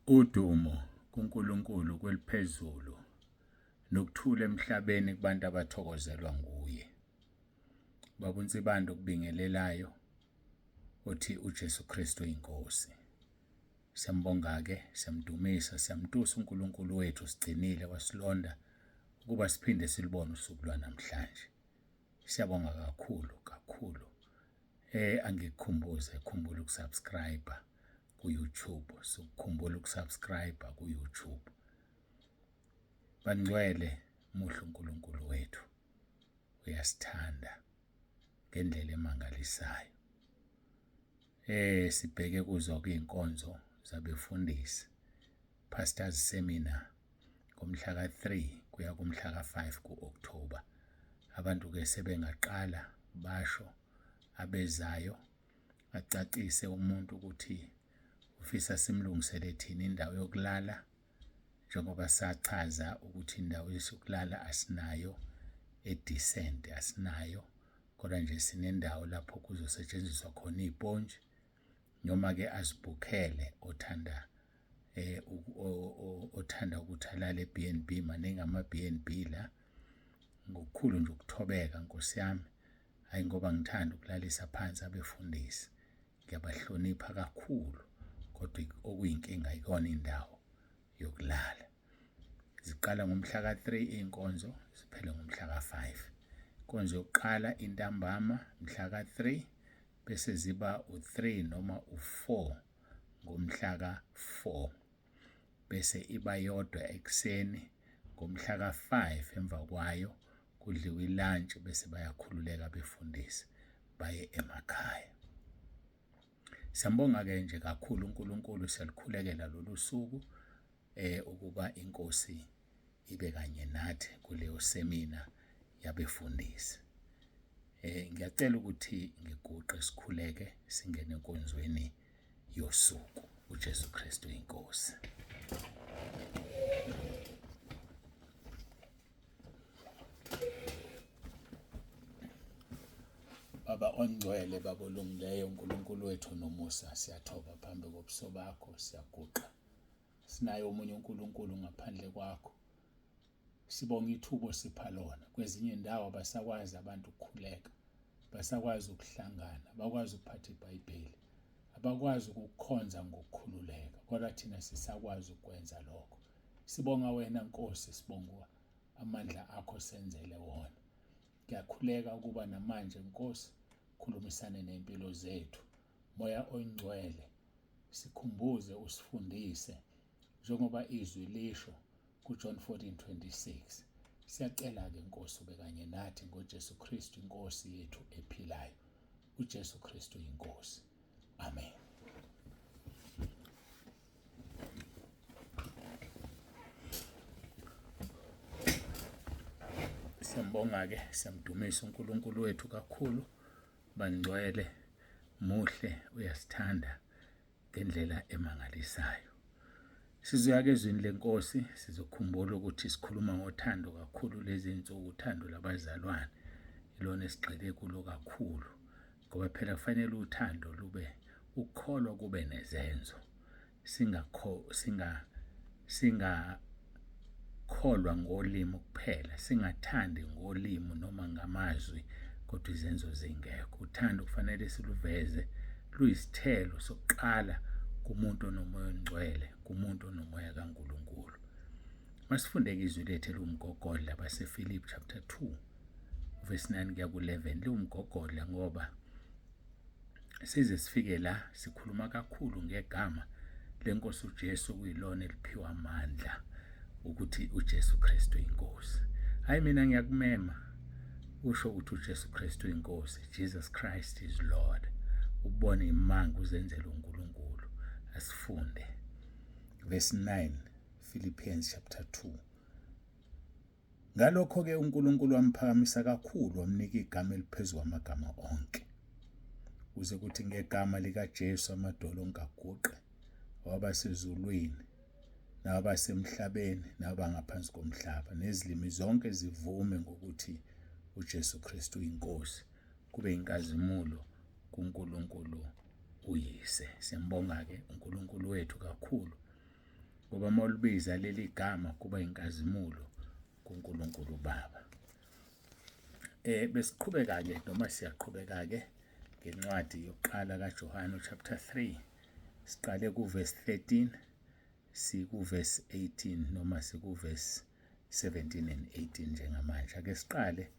Udumo kuNkulunkulu kweliphezulu nokuthula emhlabeni kubantu abathokozelwa nguye. Baba uNsibande okubingelelayo othi uJesu Kristu inkosi. Siyambonga-ke, siyamdumisa, siyamtusa uNkulunkulu wethu sigcinile wasilonda ukuba siphinde silubone usuku lwanamhlanje. Siyabonga kakhulu kakhulu. Angikukhumbuze, khumbula ukusubscribe ku-YouTube, sukukhumbula ukusubscribe ku-YouTube. Bangcwele, muhle uNkulunkulu wethu. Uyasithanda ngendlela emangalisayo. Sibheke kuzo kuyinkonzo zabefundisi. Pastors Seminar ngomhla ka-3 kuya kumhla ka-5 ku-October. Abantu-ke sebengaqala basho abezayo acacise umuntu ukuthi ufisa simlungisele thina indawo yokulala njengoba sachaza ukuthi indawo yokulala asinayo edecent asinayo kodwa nje sinendawo lapho kuzosetshenziswa khona iy'pontshi noma-ke azibhukhele othanda eh othanda ukuthi alale e-B&B maningi ama-B&B la ngokukhulu nje ukuthobeka nkosi yami hayi ngoba ngithanda ukulalisa phansi abefundisi ngiyabahlonipha kakhulu kodwa okuyinkinga ikona indawo yokulala ziqala ngomhla ka-3 iy'nkonzo ziphele ngomhla ka-5 inkonzo yokuqala intambama mhla ka-3 bese ziba u-3 noma u-4 ngomhla ka-4 bese iba yodwa ekuseni ngomhla ka-5 emva kwayo kudliwa ilantshi bese bayakhululeka abefundisi baye emakhaya. Siyambonga-ke nje kakhulu uNkulunkulu siyalikhulekela lolu suku ukuba inkosi ibe kanye nathi kuleyo semina yabefundisi. Ngiyacela ukuthi ngiguqe sikhuleke singene enkonzweni yosuku. uJesu Kristu inkosi. Baba ongcwele, Baba olungileyo, uNkulunkulu wethu nomusa, siyathoba phambi kobuso bakho, siyaguqa. Sinaye omunye uNkulunkulu ngaphandle kwakho. Sibonga ithuba osipha lona. Kwezinye indawo abasakwazi abantu ukukhuleka, basakwazi ukuhlangana, bakwazi ukuphatha iBhayibheli, abakwazi ukukhonza ngokukhululeka, kodwa thina sisakwazi ukwenza lokho. Sibonga wena Nkosi, sibonga amandla akho senzele wona. Ngiyakhuleka ukuba namanje Nkosi khulumisane nempilo zethu. Moya oyingcwele sikhumbuze usifundise njengoba izwi lisho kuJohn 14:26. Siyacela-ke Nkosi ube kanye nathi ngoJesu Kristu inkosi yethu ephilayo. uJesu Kristu inkosi. Amen. Siyambonga-ke, siyamdumisa uNkulunkulu wethu kakhulu. Bangcwele, muhle, uyasithanda ngendlela emangalisayo. Sizoya-ke ezwini lenkosi, sizokhumbula ukuthi sikhuluma ngothando kakhulu lezi nsuku, uthando lwabazalwane ilona esigxile kulo kakhulu ngoba phela kufanele uthando lube ukukholwa kube nezenzo. Singakho singa singakholwa ngolimi kuphela, singathandi ngolimi noma ngamazwi kodwa izenzo zingekho. Uthando kufanele siluveze luyisithelo sokuqala kumuntu onomoya ongcwele, kumuntu onomoya kaNkulunkulu. Masifundeke izwi lethu eliwumgogodla baseFilipi chapter 2 verse 9 kuya ku-11 liwumgogodla ngoba size sifike la sikhuluma kakhulu ngegama lenkosi uJesu kuyilona eliphiwa amandla ukuthi uJesu Kristu inkosi. Hayi mina ngiyakumema usho ukuthi uJesu Kristu inkosi, Jesus Christ is Lord. Ubone imanga uzenzele uNkulunkulu. Asifunde verse 9 Philippians chapter 2. Ngalokho-ke uNkulunkulu wamphakamisa kakhulu wamnika igama eliphezu kwamagama onke, kuze kuthi ngegama likaJesu amadolo onke aguqe, wabasezulwini nabasemhlabeni nabangaphansi komhlaba, nezilimi zonke zivume ngokuthi uJesu Kristu uyinkosi, kube inkazimulo kuNkulunkulu uYise. Siyambonga-ke uNkulunkulu wethu kakhulu. Ngoba uma ulibiza leli gama kuba inkazimulo kuNkulunkulu Baba. Besiqhubeka ke noma siyaqhubeka ke ngencwadi yokuqala kaJohane chapter 3, siqale kuverse 13, sikuverse 18 noma sikuverse 17 and 18 njengamanje. Ake siqale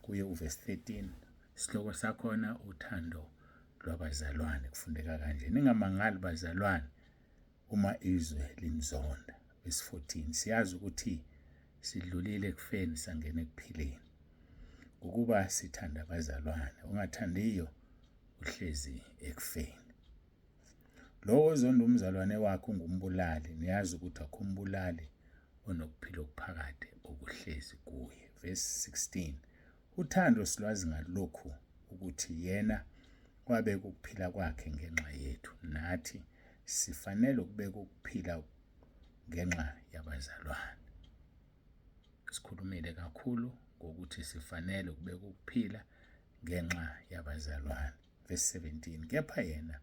kuye uverse 13, isihloko sakhona uthando lwabazalwane. Kufundeka kanje: ningamangali bazalwane uma izwe linizonda. Verse 14, siyazi ukuthi sidlulile ekufeni sangena ekuphileni, ngokuba sithanda abazalwane. Ongathandiyo uhlezi ekufeni. Lowo ozonda umzalwane wakhe ungumbulali, niyazi ukuthi akukho umbulali onokuphila okuphakade okuhlezi kuye. Verse 16, uthando silwazi ngalokhu ukuthi yena wabeka ukuphila kwakhe ngenxa yethu, nathi sifanele ukubeka ukuphila ngenxa yabazalwane. Sikhulumile kakhulu ngokuthi sifanele ukubeka ukuphila ngenxa yabazalwane. Verse 17, kepha yena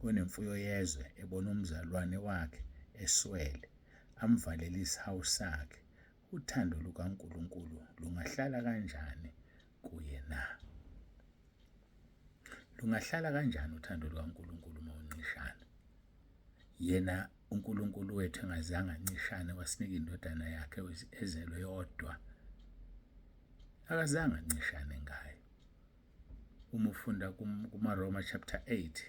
onemfuyo yezwe ebona umzalwane wakhe eswele, amvalele isihawu sakhe, uthando lukaNkulunkulu lungahlala kanjani kuye na? Lungahlala kanjani uthando lukaNkulunkulu uma uncishana? Yena uNkulunkulu wethu engazange ancishane, wasinika indodana yakhe ezelwe yodwa, akazange ancishane ngayo. Uma ufunda kumaRoma chapter 8,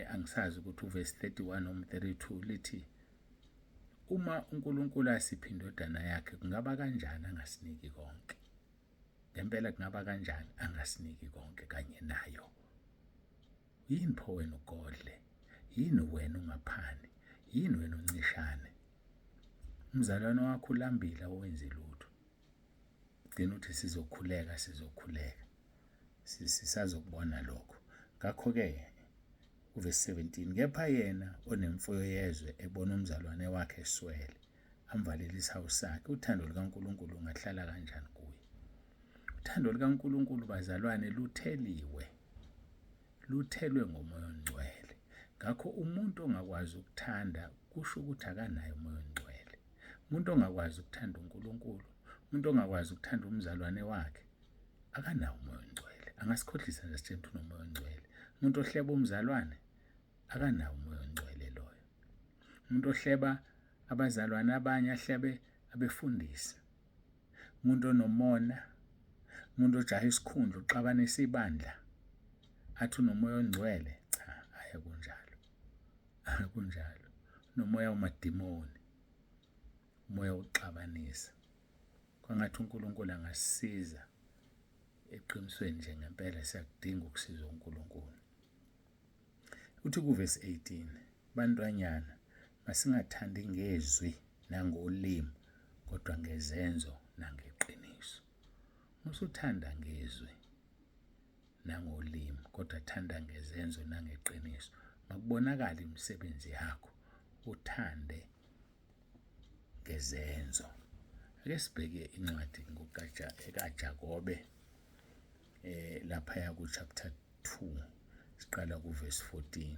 angisazi ukuthi uverse 31 noma 32 lithi, uma uNkulunkulu asipha indodana yakhe, kungaba kanjani angasiniki konke? Ngempela kungaba kanjani angasiniki konke kanye nayo? Yini pho wena ugodle? Yini wena ungaphani? Yini wena uncishane? Umzalwane wakho ulambile, awenzi lutho. Gcina uthi sizokhuleka, sizokhuleka, sisazokubona lokho. Ngakho-ke uvesi 17, kepha yena onemfuyo yezwe ebona umzalwane wakhe eswele, amvalele isihawu sakhe, uthando lukaNkulunkulu lungahlala kanjani kuye? Uthando lukaNkulunkulu bazalwane lutheliwe, luthelwe ngoMoya oNgcwele. Ngakho umuntu ongakwazi ukuthanda kusho ukuthi akanaye uMoya oNgcwele. Umuntu ongakwazi ukuthanda uNkulunkulu, umuntu ongakwazi ukuthanda umzalwane wakhe, akanawo uMoya oNgcwele. Angasikhohlisa nje sitshela ukuthi unoMoya oNgcwele. Umuntu ohleba umzalwane akanawo uMoya oNgcwele loyo. Umuntu ohleba abazalwane abanye, ahlebe abefundisi, umuntu onomona, umuntu ojaha isikhundla, uxabanisa ibandla, athi unoMoya oNgcwele, cha, hhayi kunjalo, akunjalo. Unomoya wamadimoni, umoya wokuxabanisa. Kwangathi uNkulunkulu angasisiza eqinisweni nje ngempela, siyakudinga ukusizwa uNkulunkulu. Uthi kuvesi 18, bantwanyana, masingathandi ngezwi nangolimi, kodwa ngezenzo nangeqiniso. Musuthanda ngezwi nangolimi, kodwa thanda ngezenzo nangeqiniso. Makubonakale imisebenzi yakho, uthande ngezenzo. Ake sibheke incwadi ekaJakobe laphaya ku chapter 2, siqala ku verse 14,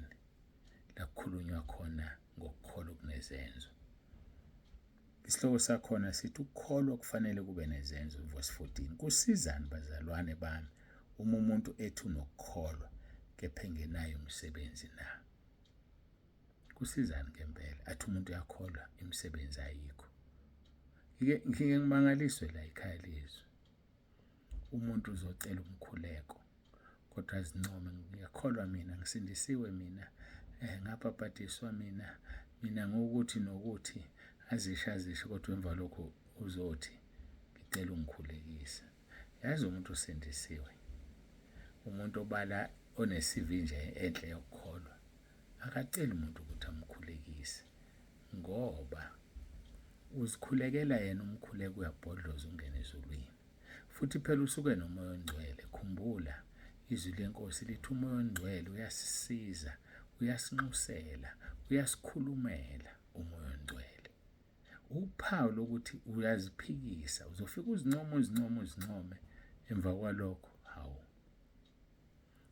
la kukhulunywa khona ngokukholwa kunezenzo. Isihloko sakhona sithi ukukholwa kufanele kube nezenzo. Verse 14, kusizani bazalwane bami uma umuntu ethi unokukholwa kepha engenayo imisebenzi na? Kusizani ngempela athi umuntu uyakholwa imisebenzi ayikho? Ngike ngimangaliswe la ekhaya lezwi, umuntu uzocela umkhuleko kodwa azincome, ngiyakholwa mina, ngisindisiwe mina, ngabhabhadiswa mina, mina ngokuthi nokuthi, azisho azisho, kodwa emva lokho uzothi ngicela ungikhulekise. Yazi umuntu usindisiwe, umuntu obala one-CV nje enhle yokukholwa, akaceli umuntu ukuthi amkhulekise, ngoba uzikhulekela yena umkhuleko, uyabhodloza ungene ezulwini. Futhi phela usuke noMoya oNgcwele. Khumbula izwi lenkosi lithi uMoya oNgcwele uyasisiza, uyasinxusela, uyasikhulumela uMoya oNgcwele. Uphawu lokuthi uyaziphikisa, uzofika uzincome uzincome uzincome, emva kwalokho hawu.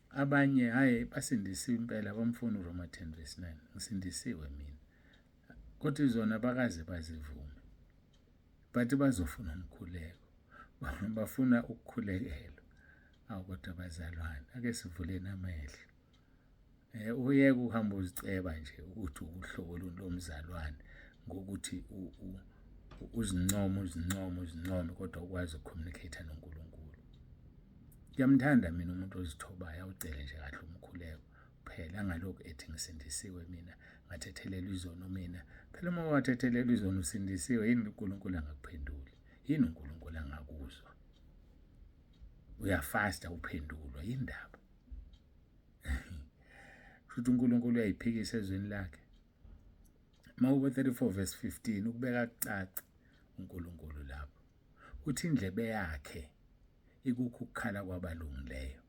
Abanye hayi basindisiwe impela, bamfuna uRoma 10 verse 9, ngisindisiwe mina. Kodwa izona bakaze bazivume. But bazofuna umkhuleko. Bafuna ukukhulekelwa. Awu kodwa bazalwane, ake sivuleni amehlo. Uyeke uhamba uziceba nje ukuthi uhlobo luni lomzalwane ngokuthi uzincome uzincome uzincome kodwa ukwazi ukucommunicate noNkulunkulu. Ngiyamthanda mina umuntu ozithobayo awucele nje kahle umkhuleko phela angalokhu ethi ngisindisiwe mina ngathethelelwa izono mina. Phela uma wathethelelwa izono usindisiwe yini uNkulunkulu angakuphenduli? Yini uNkulunkulu angakuzwa? Uyafasta uphendulwa yindaba. Kusho uNkulunkulu uyayiphikisa ezweni lakhe. Mawubo 34 verse 15 ukubeka kucace uNkulunkulu lapho. Uthi indlebe yakhe ikukho ukukhala kwabalungileyo.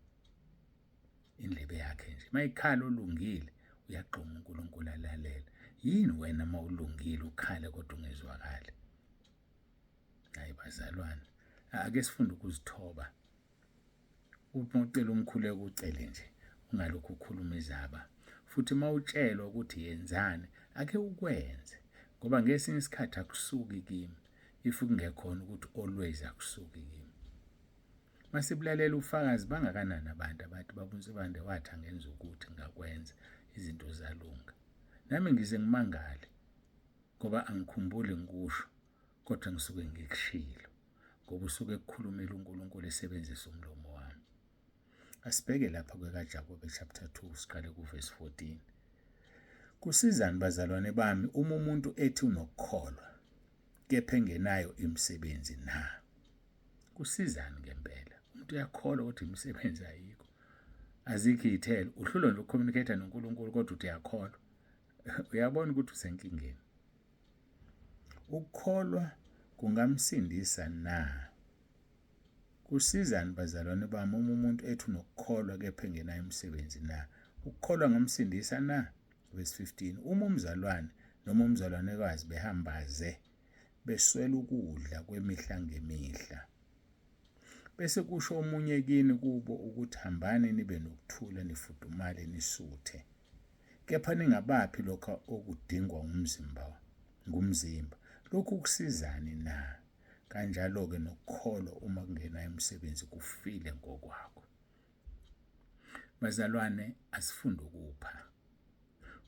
Indlebe yakhe nje mayikhala olungile uyagxuma uNkulunkulu alalela. Yini wena mawulungile ukhale kodwa ungezwakali? Hayi bazalwane, ake sifunde ukuzithoba. Uma ucela umkhuleko ucele nje ungalokhu ukhuluma izaba. Futhi uma utshelwa ukuthi yenzani ake ukwenze ngoba ngesinye isikhathi akusuki kimi if kungekhona ukuthi always akusuki kimi. Masibulalela ubufakazi bangakanani abantu abathi baba uNsibande wathi angenza ukuthi ngakwenza izinto zalunga. Nami ngize ngimangale ngoba angikhumbuli ngikusho kodwa ngisuke ngikushilo. Ngoba usuke ekukhulumela uNkulunkulu esebenzisa umlomo wami. Asibheke lapha kwekaJakobe chapter 2 siqale kuverse 14. Kusizani bazalwane bami uma umuntu ethi unokukholwa kepha engenayo imisebenzi na? Kusizani ngempela? Umuntu uyakholwa kodwa imisebenzi ayikho. Azikho iy'thelo, uhlulwa nje ukucommunicate noNkulunkulu kodwa uthi uyakholwa. Uyabona ukuthi usenkingeni. Ukukholwa kungamsindisa na? Kusizani bazalwane bami uma umuntu ethi unokukholwa kepha engenayo imisebenzi na? Ukukholwa ngamsindisa na? Verse 15. Uma umzalwane noma umzalwanekazi behambaze beswela ukudla kwemihla ngemihla, bese kusho omunye kini kubo ukuthi hambani nibe nokuthula nifudumale nisuthe, kepha ningabaphi lokho okudingwa umzimba ngumzimba, lokhu kusizani na? Kanjalo-ke nokukholwa uma kungenayo imisebenzi kufile ngokwakho. Bazalwane, asifunde ukupha.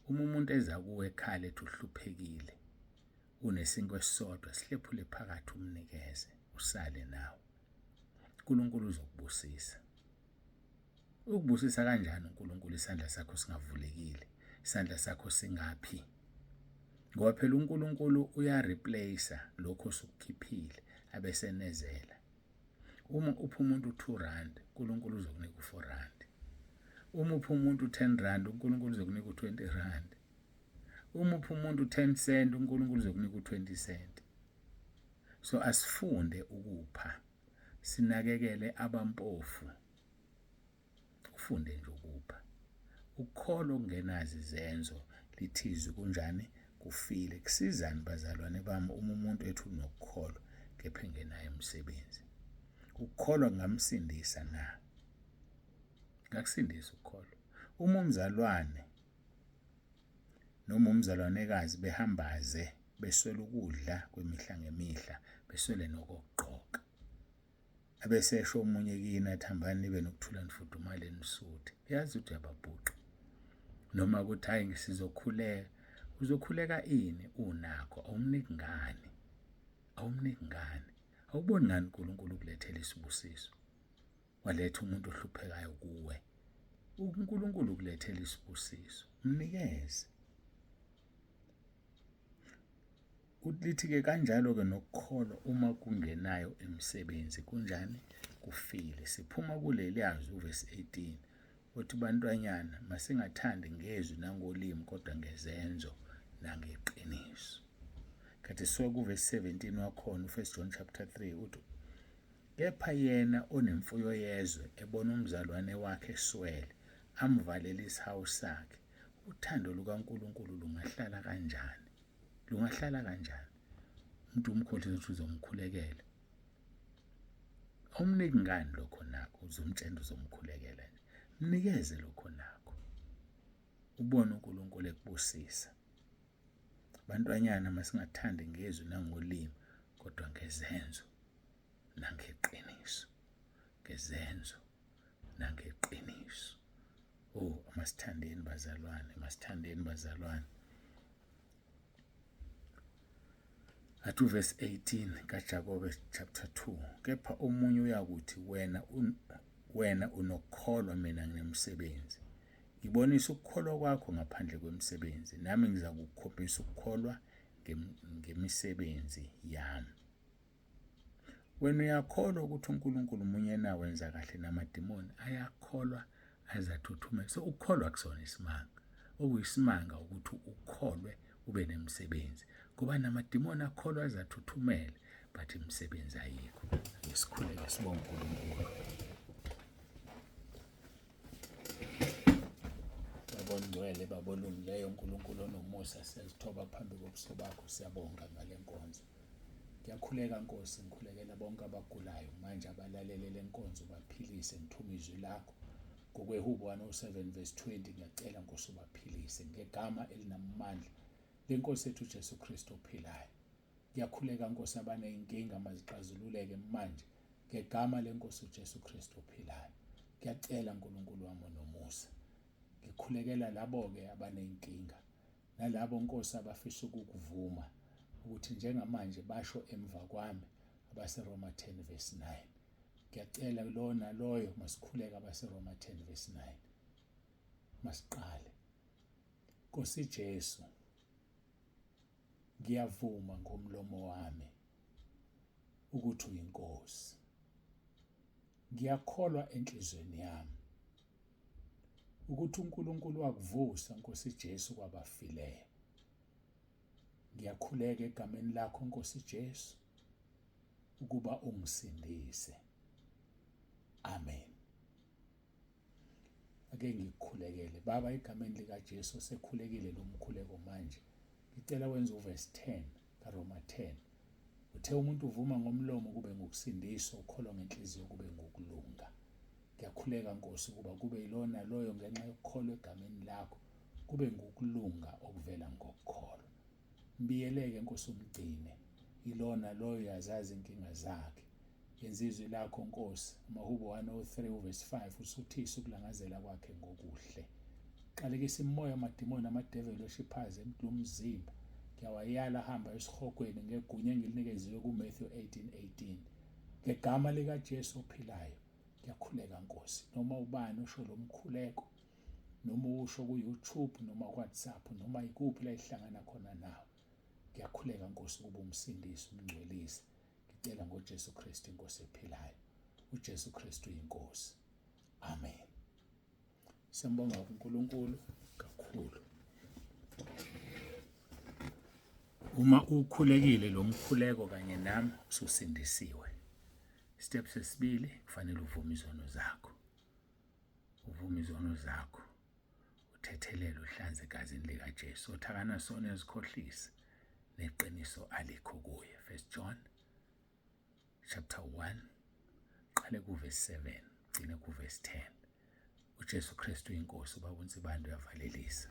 Uma umuntu eza kuwe ekhala ethi uhluphekile, unesinkwa esisodwa, sihlephule phakathi umnikeze, usale nawe. uNkulunkulu uzokubusisa. Ukubusisa kanjani uNkulunkulu isandla sakho singavulekile, isandla sakho singaphi? Ngoba phela uNkulunkulu uyareplace lokho osukukhiphile abesenezela. Uma upha umuntu u-2 rand, uNkulunkulu uzokunika u-4 rand. Uma upha umuntu u-10 rand, uNkulunkulu uzokunika u-20 rand. Uma upha umuntu u-10 cent, uNkulunkulu uzokunika u-20 cent. So asifunde ukupha, sinakekele abampofu. Ufunde nje ukupha. Ukukholwa okungenazo izenzo lithi izwi kunjani? Kufile. Kusizani bazalwane bami uma umuntu ethi unokukholwa kepha engenayo imisebenzi? Ukukholwa kungamsindisa na? Ngakusindisa ukukholwa. Uma umzalwane noma umzalwanekazi behambaze beswele ukudla kwemihla ngemihla, beswele nokokugqoka, abesesho omunye kini athi hambani nibe nokuthula nifudumale nisuthe, uyazi ukuthi uyababhuqa. Noma ukuthi hhayi ngisizokhuleka, uzokhuleka ini unakho, awumniki ngani? Awumniki ngani? Awuboni ngani uNkulunkulu ukulethela isibusiso? Waletha umuntu ohluphekayo kuwe. UNkulunkulu ukulethela isibusiso, mnikeze. Lithi-ke kanjalo-ke nokukholwa uma kungenayo imisebenzi kunjani? Kufile. Siphuma kuleli yazwi uvesi 18 uthi bantwanyana masingathandi ngezwi nangolimi kodwa ngezenzo nangeqiniso. Khathi suka kuvesi 17 wakhona u-1 John chapter 3 uthi kepha yena onemfuyo yezwe ebona umzalwane wakhe eswele amvalele isihawu sakhe, uthando lukaNkulunkulu lungahlala kanjani? Lungahlala kanjani? Umuntu umkhohlisa ukuthi uzomkhulekela. Awumniki ngani lokho nakho, uzomtshela uzomkhulekela nje. Mnikeze lokho nakho. Ubone uNkulunkulu ekubusisa. Bantwanyana masingathandi ngezwi nangolimi kodwa ngezenzo nangeqiniso. Ngezenzo nangeqiniso. Oh, masithandeni bazalwane, masithandeni bazalwane. Athi uvesi 18 kaJakobe chapter 2, kepha omunye uyakuthi wena wena unokukholwa mina nginemisebenzi. Ngibonisa ukukholwa kwakho ngaphandle kwemisebenzi, nami ngizakukukhombisa ukukholwa ngemisebenzi yami. Wena uyakholwa ukuthi uNkulunkulu munye na wenza kahle namadimoni ayakholwa azathuthumela. So ukukholwa kusona isimanga. Okuyisimanga ukuthi ukholwe ube nemisebenzi. Ngoba namadimoni akholwa azathuthumele but imisebenzi ayikho. Ake sikhuleke sibonge uNkulunkulu. Baba ongcwele, Baba olungileyo, uNkulunkulu onomusa, siyazithoba phambi kobuso bakho, siyabonga ngale nkonzo. Ngiyakhuleka Nkosi, ngikhulekela bonke abagulayo manje abalalele le nkonzo, baphilise, ngithuma izwi lakho ngokweHubo 107 verse 20, ngiyacela Nkosi ubaphilise ngegama elinamandla lenkosi yethu uJesu Kristu ophilayo. Ngiyakhuleka Nkosi abaney'nkinga mazixazululeke manje ngegama lenkosi uJesu Kristu ophilayo. Ngiyacela Nkulunkulu wami onomusa. Ngikhulekela labo-ke abaney'nkinga nalabo Nkosi abafisa ukukuvuma ukuthi njengamanje basho emva kwami abaseRoma 10 verse 9. Ngiyacela lowo naloyo masikhuleke abaseRoma 10 verse 9. Masiqale. Nkosi Jesu, ngiyavuma ngomlomo wami ukuthi uyiNkosi. Ngiyakholwa enhlizweni yami ukuthi uNkulunkulu wakuvusa Nkosi Jesu kwabafileyo. Ngiyakhuleka egameni lakho Nkosi Jesu ukuba ungisindise. Amen. Ake ngikukhulekele Baba egameni likaJesu osekhulekile lo mkhuleko manje. Ngicela wenze uverse 10 kaRoma 10. Uthe umuntu uvuma ngomlomo kube ngukusindiswa, ukholwa ngenhliziyo kube ngukulunga. Ngiyakhuleka Nkosi ukuba kube yilona loyo ngenxa yokukholwa egameni lakho kube ngukulunga okuvela ngokukholwa. Mbiyeleke Nkosi umgcine. Yilona loyo uyazazi inkinga zakhe. Yenza izwi lakho Nkosi, amaHubo 103 uvesi 5 usuthise ukulangazela kwakhe ngokuhle. Qalekisa imimoya amadimoni amadeveli oshiphaze emdlumzimba. Ngiyawayala hamba esihogweni ngegunya engilinikeziwe kuMatthew 18:18. Ngegama likaJesu ophilayo ngiyakhuleka Nkosi, noma ubani osho lo mkhuleko noma usho ku-YouTube noma ku-WhatsApp noma ikuphi la ihlangana khona nawe. Ngiyakhuleka Nkosi ukuba umsindise umngcwelise. Ngicela ngoJesu Kristu inkosi ephilayo. UJesu Kristu inkosi. Amen. Siyambonga uNkulunkulu kakhulu. Uma ukhulekile lo mkhuleko kanye nami ususindisiwe. Step sesibili kufanele uvume izono zakho. Uvume izono zakho. Uthethelele uhlanze egazini likaJesu. Othakana sona ezikhohlisa neqiniso alikho kuye. First John chapter 1 qale kuverse 7 gcine kuverse 10. uJesu Kristu inkosi ubaba uNsibande uyavalelisa.